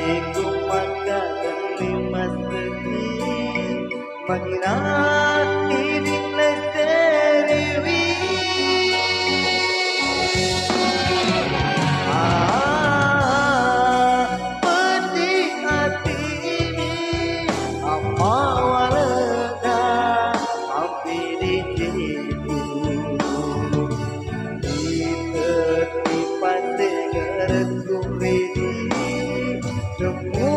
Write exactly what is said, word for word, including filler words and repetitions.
Iku maka tenni maseki, maginati dilesteriwi. Ah, pedih hati ini, apa waleda, hampir ditipu. Itetti patengerekku ridi, nemu